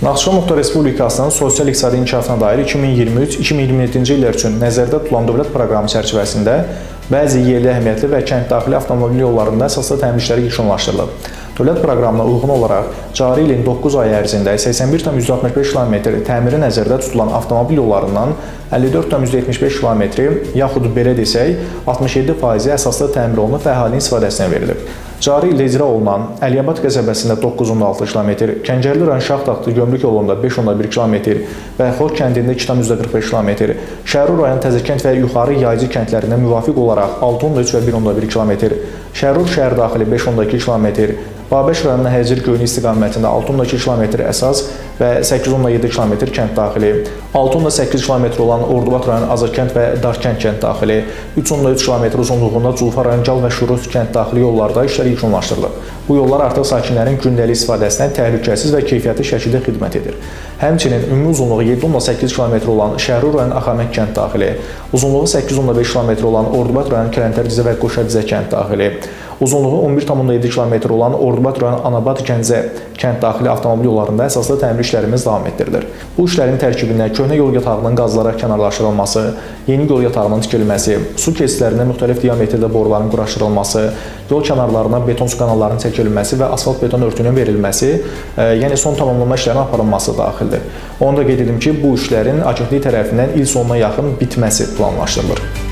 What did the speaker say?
Naxçıvan Muxtar Respublikasının sosial-iqtisadi inkişafına dair 2023-2027-ci illər üçün nəzərdə tutulan dövlət proqramı çərçivəsində bəzi yerli əhəmiyyətli və kənddaxili avtomobil yollarında əsaslı təmir işləri yekunlaşdırılıb. Dövlət proqramına uyğun olaraq cari ilin 9 ayı ərzində 81,65 km təmiri nəzərdə tutulan avtomobil yollarından 54,75 km, yaxud belə desək, 67%-i əsaslı təmir olunub və əhalinin istifadəsinə verilib. Cari ildə icra olunan Əliabad qəsəbəsində 9,6 km, Kəngərli rayon Şaxtaxtı gömrük yolunda 5,1 km və Xox kəndində 2,45 km, Şərur rayon Təzəkənd və Yuxarı Yaycı kəndlərində müvafiq olaraq 6,3 və 1,1 km, Şərur şəhər daxili 5,2 km, Babəş rayonunun Həcir Göyünü istiqamətində 6,2 km əsas və 8,7 km kənd daxili, 6,8 km olan Ordubad rayonu Azakənd və Darkənd kənd daxili, 3,3 km uzunluğunda Culfa rayon Cal və Şurut kənd daxili yollarda işlər yekunlaşdırılıb. Bu yollar artıq sakinlərin gündəlik istifadəsinə təhlükəsiz və keyfiyyətli şəkildə xidmət edir. Həmçinin ümumi uzunluğu 7,8 km olan Şərur rayon Axamək kənd daxili, uzunluğu 8,5 km olan Ordubad rayon Kələntər-Dizə və Qoşa-Dizə kənd daxili, uzunluğu 11,7 km olan Ordubad rayon Anabad Gəncə kənd daxili avtomobil yollarında əsaslı təmir işlərimiz davam etdirilir. Bu işlərin tərkibində köhnə yol yatağının qazlara kənarlaşdırılması, yeni yol yatağının tikilməsi, su keçidlərində müxtəlif diametrdə boruların quraşdırılması, yol kənarlarına beton su kanallarının çəkilməsi və asfalt beton örtüyünün verilməsi, yəni son tamamlama işlərinin aparılması daxildir. Onu da qeyd edim ki, bu işlərin agentlik tərəfindən il sonuna yaxın bitməsi planlaşdırılır.